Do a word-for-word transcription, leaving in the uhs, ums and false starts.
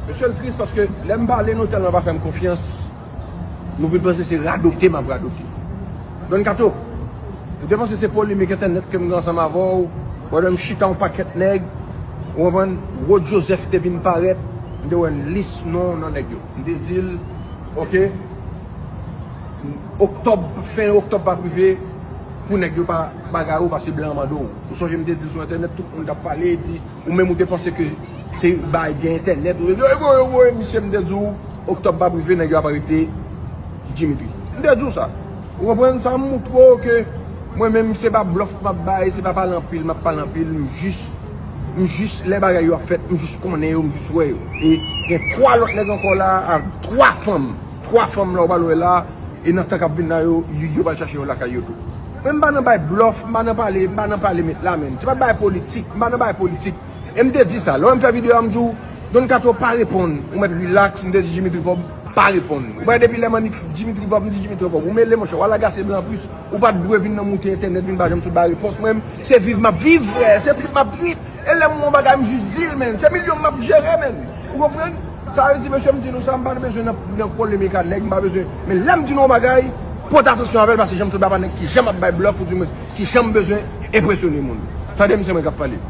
Mesye, l tris paske lè m pale, nou tèlman pa fè m konfyans, nou vin panse se radote m ap radote. Don Kato, ou te panse se polemik entènèt ke m gen ansanm avè w, pandan m chita yon pakèt nèg, ou konprann, Rod Joseph te vin parèt, m te wè lis non nan nèg yo. M te di l, oke, oktòb, fen oktòb p ap rive, pou nèg yo pa bagay ou, pase blan mande w. Ou sonje m te di l sou entènèt, tout moun t ap pale, epi ou menm ou te panse ke se bay gen entènèt, ou te di, "Ey, woy, woy, misye, m te di w, oktòb p ap rive, nèg yo ap arete Dimitri." M te di w sa. Ou konprann? Sa moutre w ke mwen menm, se pa blòf m ap bay, se pa pale anpil, m ap pale anpil, m jis, m jis, lè bagay yo ap fèt, m jis konnen yo, m jis wè yo. E gen twa lòt nèg ankò la, a twa fanm, twa fanm la, ou pral wè la, e nan tan k ap vin la, yo, yo, yo pral chache yo lakay yo tou. Mwen, m pa nan bay blòf, m pa nan pale, m pa nan pale met la, men. Se pa bay politik, m pa nan bay politik. E m te di sa, lè w wè m fè videyo a, m di w, Don Kato pa reponn, ou mèt rilaks, m te di Dimitri Vòb pa reponn. Ou wè depi lè m annik Dimitri Vòb, m di Dimitri Vòb, ou mele monchè, w al agase blan anplis, ou pa t dwe vin nan moute entènèt, vin pa janm sot bay repons, mwen, se viv m ap viv, frè, se trip m ap trip, e lè m wè yon bagay, m jis di l, men, se milyon m ap jere, men, ou konprann? Sa vle di, mesye, m di nou sa, m pa bezwen nan, nan polemik a nèg, m pa bezwen, men lè m di nou yon bagay, pote atansyon avè l, paske janm sot bay pa nèg ki janm ap bay blòf, ou di mwen, ki janm bezwen enpresyone moun. Tande m, se mwen k ap pale.